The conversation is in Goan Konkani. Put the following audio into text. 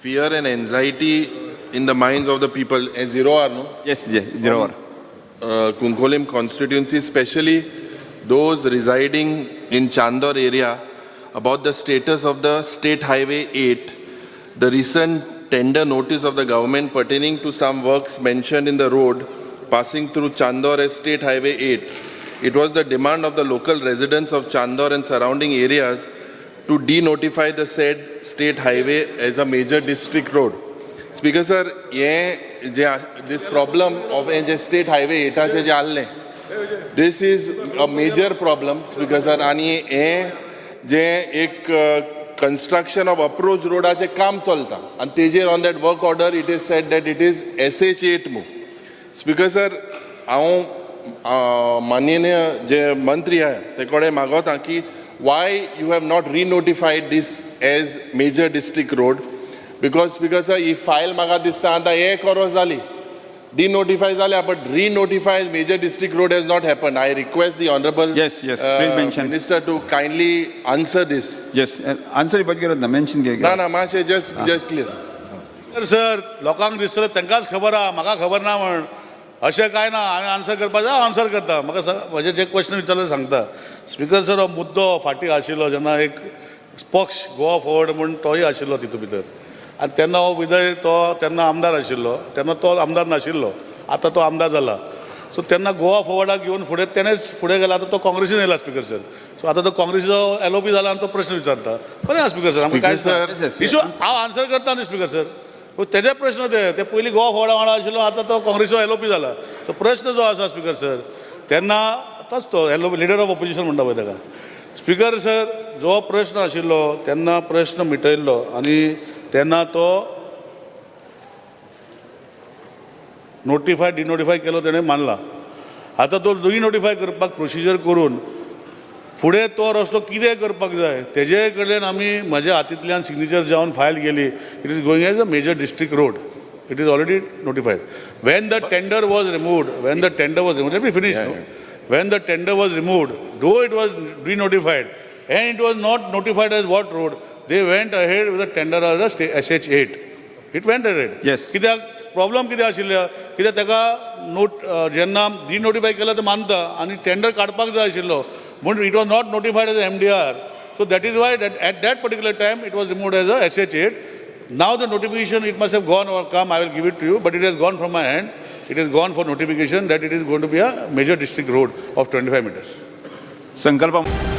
fear and anxiety in the minds of the people. हे झिरो आर न्हू? Yes, zero hour. Cuncolim constituency, especially those residing in Chandor area, about the status of the State Highway 8, the recent tender notice of the government pertaining to some works mentioned in the road passing through Chandor as State Highway 8. It was the demand of the local residents of Chandor and surrounding areas to denotify the said state highway as a major district road. Speaker sir, हे जे this problem of हे जे स्टेट हायवे एटाचे जे आहले, this is a major problem, Speaker sir. आनी हे जे एक कन्स्ट्रक्शन ऑफ अप्रोच रोडाचें काम चलता आनी तेजेर on that work order it is said that it is SH 8 मू. स्पीकर सर, हांव माननीय जे मंत्री आहा ते कडेन मागोता की why you have not renotified this as major district road? Because, Speaker sir, he file म्हाका दिसता आतां एक वर्स जाली डिनोटिफाय जाल्या, but renotify major district road has not happen. I request the honourable Yes, please mention. Minister to kindly answer this. Yes, answer दिवपाची गरज ना, मेन्शन केले. ना ना, मातशें जस्ट क्लियर. तर सर, लोकांक दिसतलें, तांकांच खबर आहा, म्हाका खबर ना म्हण अशें कांय ना. हांवें आन्सर करपा जाय, हांव आन्सर करता. म्हाका म्हजे जे क्वेश्चन विचारले सांगता. स्पिकर सर, हो मुद्दो फाटीं आशिल्लो जेन्ना एक पक्ष गोवा फॉरवर्ड म्हूण तोय आशिल्लो तितूंत भितर आनी तेन्ना हो विदय तो तेन्ना आमदार आशिल्लो. तेन्ना तो आमदार नाशिल्लो, आतां तो आमदार जाला. सो तेन्ना गोवा फॉरवर्डाक घेवन फुडें तेणेच फुडें गेला. आतां तो काँग्रेसीन येयला स्पिकर सर. सो आतां तो काँग्रेसीचो एलओपी जाला आनी तो प्रश्न विचारता. बरें आहा स्पिकर सर, आमकां Speaker काय sir. Issue हांव आन्सर करता न्ही स्पिकर सर. पूण तेजे प्रश्न ते ते पयलीं गोवा फॉरवर्डा वांगडा आशिल्लो, आतां तो काँग्रेसीचो एलओपी जाला. सो प्रश्न जो आसा स्पिकर सर, तेन्ना तोच तो एलओपी, लिडर ऑफ ऑपोजिशन म्हणटा पळय ताका. स्पिकर सर, जो प्रश्न आशिल्लो तेन्ना प्रश्न मिटयल्लो आनी तेन्ना तो नोटिफाय डिनोटिफाय केलो तेणें मानला. आतां तो रिनोटिफाय करपाक प्रोसिजर करून फुडें तो रस्तो कितें करपाक जाय तेजे कडल्यान आमी म्हज्या हातींतल्यान सिग्नेचर जावन फायल केली. It is going as a major district road. It is already notified. When the tender was removed, when the tender was removed, let me finish. When the tender was removed, though it was denotified and it was not notified as what road, they went ahead with the tender as a SH 8. It went ahead. कित्याक प्रॉब्लम कितें आशिल्लें, कित्याक ताका नोट जेन्ना डिनोटिफाय केला ते मानता आनी टेंडर काडपाक जाय आशिल्लो म्हूण it was not notified as MDR. So that is why that at that particular time it was removed as a SH 8. Now the notification, it must have gone or come, I will give it to you, but it has gone from my hand. It has gone for notification that it is going to be a major district road of 25 meters. Sankalp.